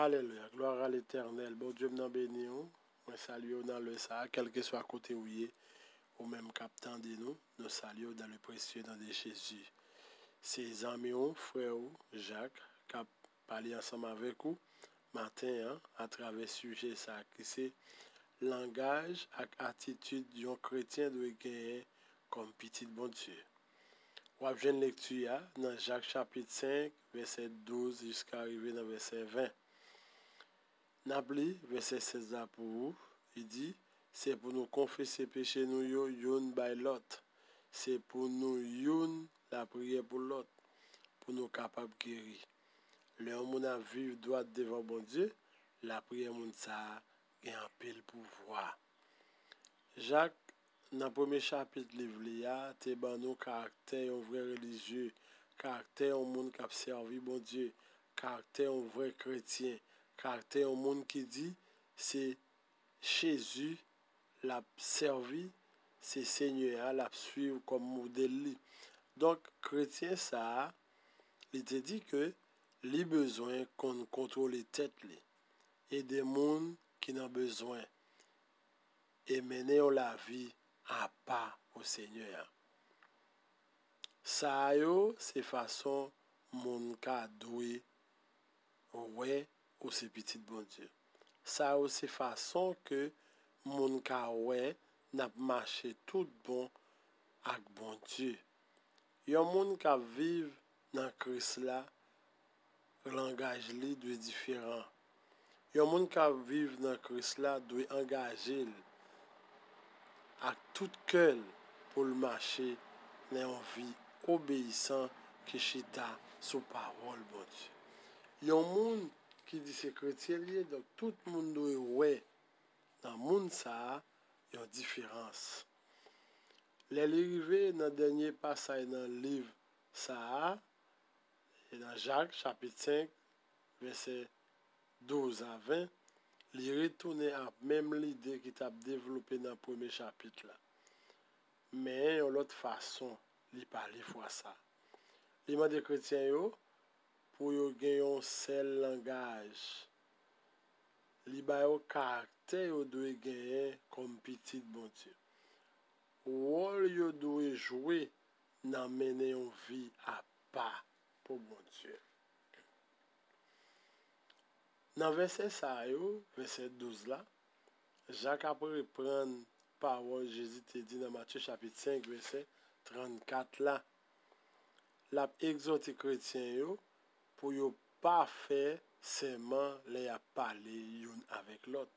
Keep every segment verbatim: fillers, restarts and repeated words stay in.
Alelouya, glwa a Letènèl. Bondye m nan beni w. Mwen salye w nan lè sa a, kèlkeswa kote w ye. Ou menm k ap tande nou, nou salye w dans le précieux nom de Jésus. Se zanmi w, frè w, Jak, k ap pale ansanm avèk ou maten an atravè sijè sa a ki se langaj ak atitid yon kretyen dwe genyen kòm pitit Bondye. W ap jwenn lekti a nan Jak chapit senk, vèsè douz jiska rive nan vèsè ven. N ap li vèsè sèz la pou ou. Li di, se pou nou konfese peche nou yo youn bay lòt. Se pou nou youn lapriyè pou lòt, pou nou kapab geri. Lè yon moun ap viv dwat devan Bondye, lapriyè moun sa a gen anpil pouvwa. Jak, nan premye chapit liv li a, te ban nou karaktè yon vrè relijye, karaktè yon moun k ap sèvi Bondye, karaktè yon vrè kretyen, karaktè yon moun ki di se Jezi l ap sèvi, se Senyè a l ap swiv kòm modèl li. Donk, kretyen sa a, li te di ke li bezwen konn kontwole tèt li, ede moun ki nan bezwen, e mennen yon lavi apa pou Senyè a. Sa yo se fason moun ka dwe wè ou se pitit Bondye. Sa yo se fason ke moun ka wè n ap mache tout bon ak Bondye. Yon moun k ap viv nan Kris la, langaj li dwe diferan. Yon moun k ap viv nan Kris la dwe angaje l ak tout kè l pou l mache nan yon vi obeyisan ki chita sou pawòl Bondye. Yon moun ki di se kretyen li ye, donk tout moun dwe wè nan moun sa a yon diferans. Lè li rive nan dènye pasaj nan liv sa a, e nan Jak, chapit senk, vèsè douz a ven, li retounen ak menm lide ki t ap devlope nan premye chapit la. Men yon lòt fason li pale fwa sa a. Li mande kretyen yo pou yo gen yon sèl langaj. Li ba yo karaktè yo dwe genyen kòm pitit Bondye. Wòl yo dwe jwe nan mennen yon vi apa pou Bondye. Nan vèsè sa yo, vèsè douz la, Jak ap reprann pawòl Jezi te di nan Matye chapit senk, vèsè trannkat la. L ap egzòte kretyen yo pou yo pa fè sèman lè y ap pale youn avèk lòt.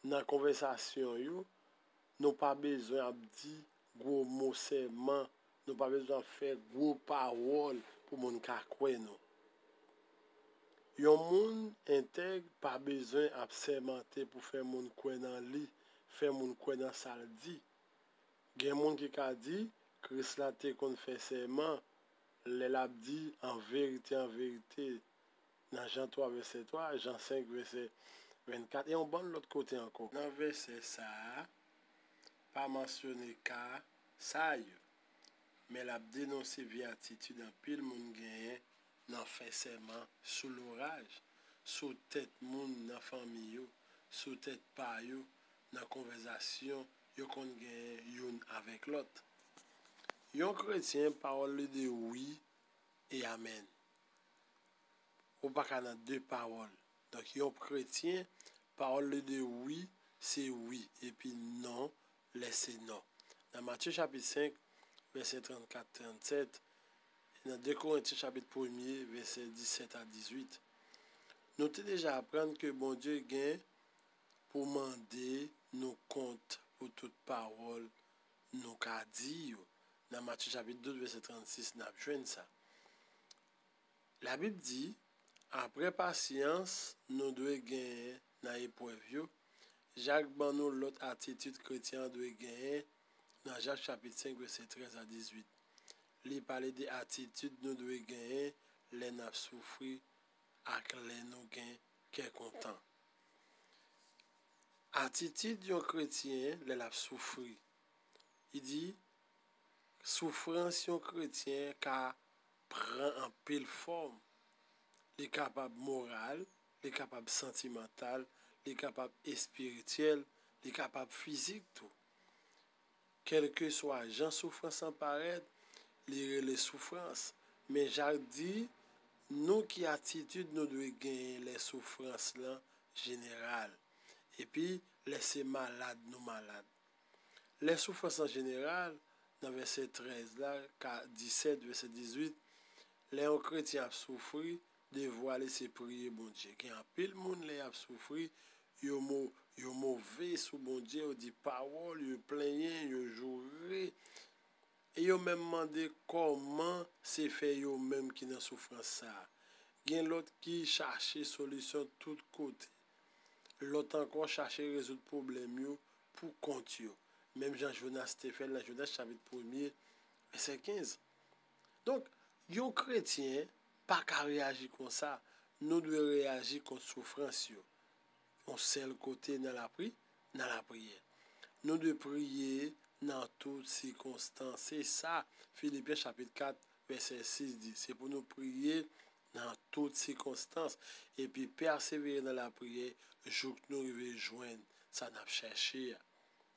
Nan konvèsasyon yo, nou pa bezwen ap di gwo mo sèman, nou pa bezwen ap fè gwo pawòl pou moun ka kwè nou. Yon moun entèg pa bezwen ap sèmante pou fè moun kwè nan li, fè moun kwè nan sa l di. Gen moun ki ka di, Kris la te konn fè sèman lè l ap di, an verite, an verite, nan Jan twa, vèsè twa, Jan senk, vèsè vennkat, e yon bann lòt kote ankò. Nan vèsè sa a, pa mansyone ka sa yo, men l ap denonse vye atitid anpil moun genyen nan fè sèman sou louraj, sou tèt moun nan fanmi yo, sou tèt pa yo, nan konvèsasyon yo konn genyen youn avèk lòt. Yon kretyen, pawòl li de wi e amèn. Ou pa ka nan de pawòl. Donk, yon kretyen, pawòl li de wi, se wi, epi non, lè se non. Nan Matye chapit senk, vèsè trannkat, trannsèt, e nan de Korentyen chapit premye, vèsè disèt a dizuit, nou te deja aprann ke Bondye gen pou mande nou kont pou tout pawòl nou ka di yo. Nan Matye chapit douz, vèsè trannsis, n ap jwenn sa. Labib di, apre pasyans nou dwe genyen nan eprèv yo, Jak ban nou lòt atitid kretyen an dwe genyen nan Jak chapit senk, vèsè trèz a dizuit. Li pale de atitid nou dwe genyen lè n ap soufri ak lè nou gen kè kontan. Atitid yon kretyen lè l ap soufri. Li di, soufrans yon kretyen ka pran anpil fòm. Li kapab moral, li kapab santimantal, li kapab espirityèl, li kapab fizik tou. Kèlkeswa jan soufrans lan parèt, li rele soufrans. Men Jak di nou ki atitid nou dwe genyen lè soufrans lan jeneral, epi lè se malad nou malad. Lè soufrans lan jeneral, nan vèsè trèz la, ka, disèt, vèsè dizuit, lè yon kretyen ap soufri, devwa li se priye Bondye. Gen anpil moun lè y ap soufri, yo mo, yo move sou Bondye, yo di pawòl, yo plenyen, yo joure. E yo menm mande kòman se fè yo menm ki nan soufrans sa a. Gen lòt ki chache solisyon tout kote. Lòt ankò chache rezoud pwoblèm yo pou kont yo. Menm jan Jonas te fè l nan Jonas chapit premye, vèsè kenz. Donk, yon kretyen pa ka reyaji konsa. Nou dwe reyaji kont soufrans yo. Yon sèl kote nan lapri, nan lapriyè. Nou dwe priye nan tout sikonstans. Se sa Filipyen chapit kat, vèsè sis di. Se pou nou priye nan tout sikonstans, epi pèsevere nan lapriyè jouk nou rive jwenn sa n ap chèche a.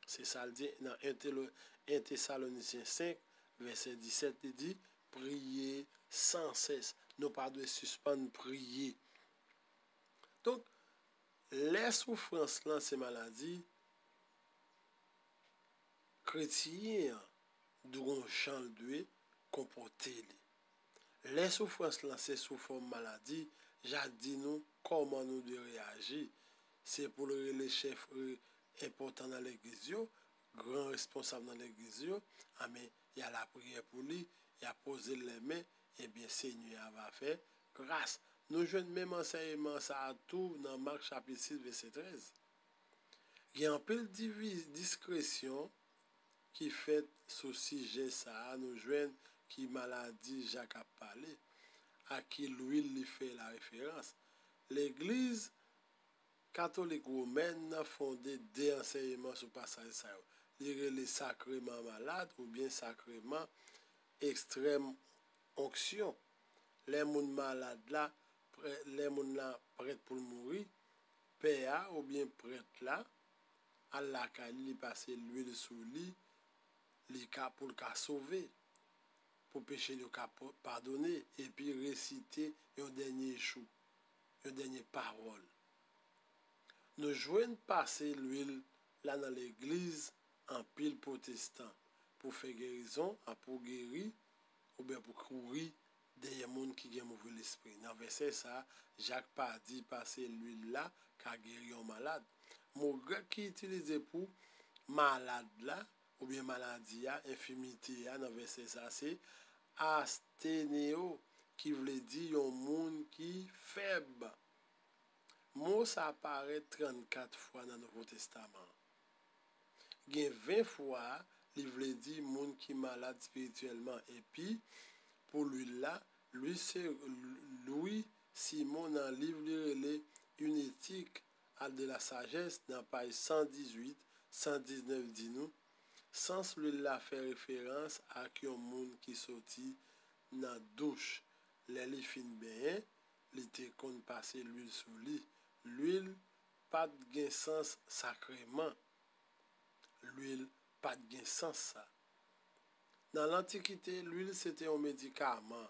Se sa l di nan en Telo-, en Tesalonisyen senk, vèsè disèt, li di, priye san sès. Nou pa dwe sispann priye. Donk, lè soufrans lan se maladi, kretyen an dwe gon jan l dwe konpòte li. Lè soufrans lan se sou fòm maladi, Jak di nou kòman nou dwe reyaji. Se pou l rele chèf, e, enpòtan nan legliz yo, gran responsab nan legliz yo, anben, y a lapriyè pou li, y a poze l lèmen, ebyen, Senyè a va fè gras. Nou jwenn menm ansèyman sa a tou nan Mak chapit sis, vèsè trèz. Gen anpil divi-, diskresyon ki fèt sou sijè sa a, nou jwenn ki maladi Jak ap pale, ak ki lwil li fè lareferans. Legliz katolik womèn nan fonde de ansèyman sou pasaj sa yo. Li rele sakreman malad oubyen sakreman ekstrèm onksyon. Lè moun malad la, prè-, lè moun la prèt pou l mouri, pè a oubyen prèt la al lakay li, li pase lwil sou li, li ka, pou l ka sove, pou peche l yo ka pa-, padone, epi resite yon dènye jou, yon dènye pawòl. Nou jwenn pase lwil la nan legliz anpil pwotestan pou fè gerizon, a pou geri, oubyen pou kouri dèyè moun ki gen move lespri. Nan vèsè sa a, Jak pa di pase lwil la ka geri yon malad. Mo grèk ki itilize pou malad la, oubyen maladi a, enfimite a, nan vèsè sa a, se astheneo, ki vle di yon moun ki fèb. Mo sa a parèt trannkat fwa nan Nouvo Testaman an. Gen ven fwa, li vle di moun ki malad espirityèlman. Epi, pou lwil la, Lwi Se-, Lwi Simon nan liv li rele Une éthique de la sagesse, nan paj san dizuit, san diznèf, di nou, sans lwil la fè referans ak yon moun ki soti nan douch. Lè li fin benyen, li te konn pase lwil sou li. Lwil pa t gen sans sakreman. Lwil pa t gen sans sa. Nan lantikite, lwil se te yon medikaman.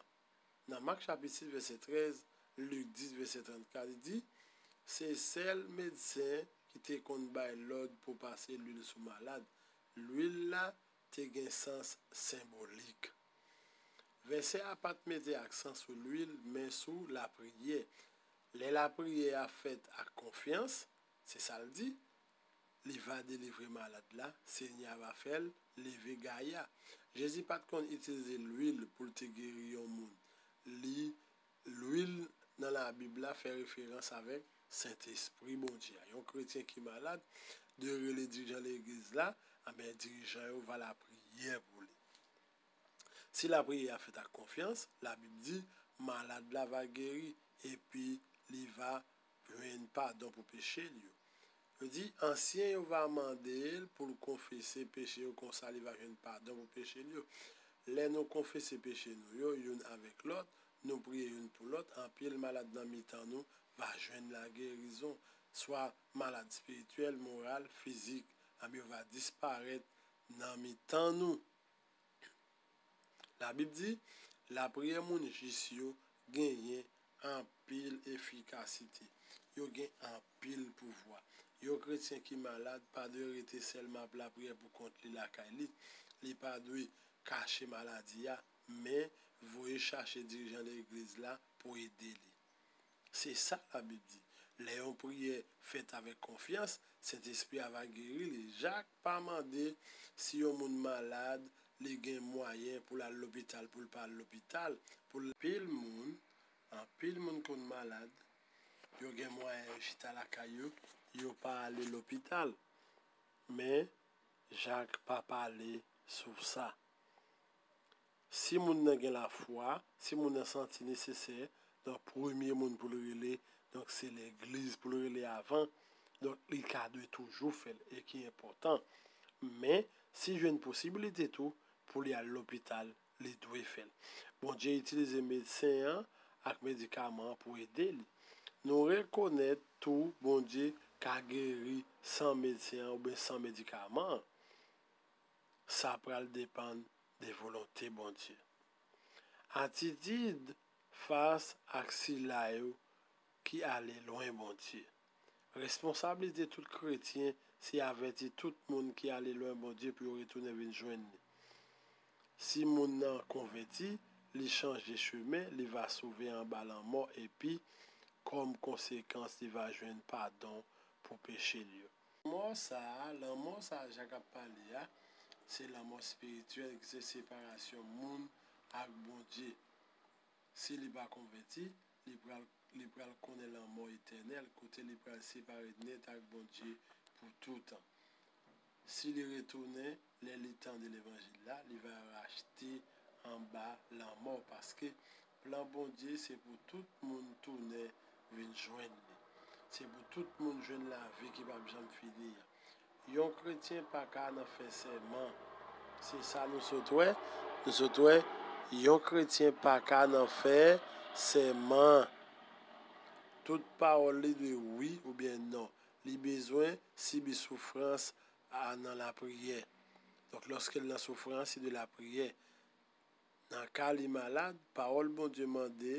Nan Mak chapit sis, vèsè trèz, Lik dis, vèsè trannkat, li di, se sèl medsen ki te konn bay lòd pou pase lwil sou malad. Lwil la te gen sans senbolik. Vèsè a pa t mete aksan sou lwil, men sou lapriyè. Lè lapriyè a fèt ak konfyans, se sa l di, li va delivre malad la, Senyè a va fè l leve gaya. Jezi pa t konn itilize lwil pou l te geri yon moun. Li, lwil nan Labib la fè referans avèk Sentespri Bondye a. Yon kretyen ki malad dwe rele dirijan legliz la, anben dirijan yo va lapriyè pou li. Si lapriyè a fèt ak konfyans, Labib di, malad la va geri epi li va jwenn padon pou peche l yo. Yo di, ansyen yo va mande l pou l konfese peche yo, konsa li va jwenn padon pou peche l yo. Lè nou konfese peche nou yo youn avèk lòt, nou priye youn pou lòt, anpil malad nan mitan nou va jwenn lagerizon, swa malad espirityèl, moral, fizik, anben yo va disparèt nan mitan nou. Labib di, lapriyè moun jis yo genyen anpil efikasite. Yo gen anpil pouvwa. Yon kretyen ki malad pa dwe rete sèlman ap lapriyè pou kont li lakay li. Li pa dwe kache maladi a, men voye chache dirijan legliz la pou ede li. Se sa Labib di. Lè yon priyè fèt avèk konfyans, Sentespri a va geri li. Jak pa mande si yon moun malad, li gen mwayen pou l al lopital, pou l pa al lopital. Pou l, anpil moun, anpil moun konn malad, yo gen mwayen yo chita lakay yo, yo pa ale lopital. Men, Jak pa pale sou sa. Si moun nan gen lafwa, si moun nan santi nesesè, donk premye moun pou l rele, donk se legliz pou l rele avan, donk li ka dwe toujou fè l, e ki enpòtan. Men, si jwenn posibilite tou pou li al lopital, li dwe fè l. Bondye itilize medsen an ak medikaman an pou ede li. Nou rekonèt tou Bondye ka geri san medsen an oubyen san medikaman an. Sa pral depann de volonte Bondye. Atitid fas ak sila yo ki ale lwen Bondye. Responsablite tout kretyen se avèti tout moun ki ale lwen Bondye pou yo retounen vin jwenn li. Si moun nan konvèti, li chanje chemen, li va sove anba lanmò epi, kòm konsekans, li va jwenn padon pou peche l yo. Lanmò sa a, lanmò sa a Jak ap pale a, se lanmò espirityèl ki se separasyon moun ak Bondye. Si li pa konvèti, li pral, li pral konnen lanmò etènèl, kote li pral separe nèt ak Bondye pou toutan. Si li retounen, lè li tande levanjil la, li va rachte anba lanmò, paske plan Bondye se pou tout moun tounen vin jwenn li. Se pou tout moun jwenn lavi ki p ap janm fini an. Yon kretyen pa ka nan fè sèman. Se sa nou sot wè. Nou sot wè, yon kretyen pa ka nan fè sèman. Tout pawòl li dwe wi oubyen non. Li bezwen sibi soufrans a nan lapriyè. Donk, lòske l nan soufrans, se de lapriyè. Nan ka li malad, pawòl Bondye mande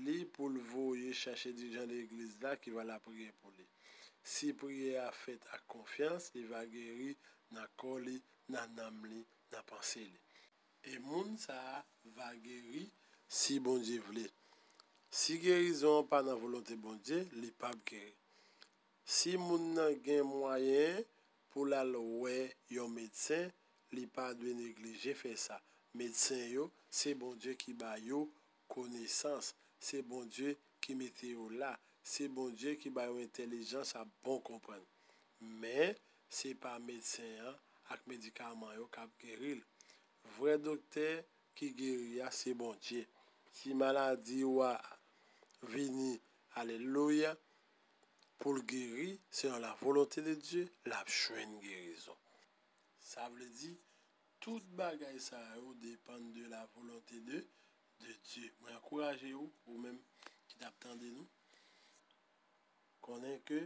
li pou l voye chache dirijan legliz la ki va lapriyè pou li. Si priyè a fèt ak konfyans, li va geri nan kò li, nan nanm li, nan panse li. E moun sa a va geri si Bondye vle. Si gerizon an pa nan volonte Bondye, li p ap geri. Si moun nan gen mwayen pou l al wè yon medsen, li pa dwe neglije fè sa. Medsen yo, se Bondye ki ba yo konesans. Se Bondye ki mete yo la. Se Bondye ki ba yo entèlijans ak bon konprann. Men, se pa medsen an ak medikaman yo k ap geri l. Vrè doktè ki geri a, se Bondye. Si maladi w a vini, alelouya, pou l geri, selon la volonte de Dye, l ap jwenn gerizon. Sa vle di, tout bagay sa yo depann de la volonte de, de Dye. Mwen ankouraje ou, ou menm ki t ap tande nou, konnen ke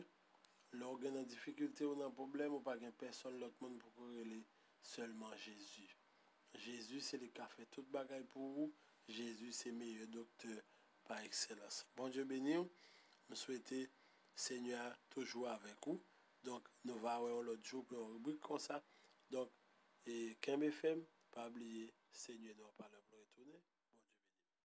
lè w gen nan difikilte ou nan pwoblèm, ou pa gen pèsonn lòt moun pou ko rele, sèlman Jezi. Jezi se li k ka fè tout bagay pou ou. Jezi se meyè doktè pa ekselans. Bondye beni w. M swete Senyè a toujou avèk ou. Donk, nou va wè yon lòt jou pou yon ribrik konsa. Donk, e kenbe fèm, pa bliye, Senyè nou an pa lwen pou l retounen.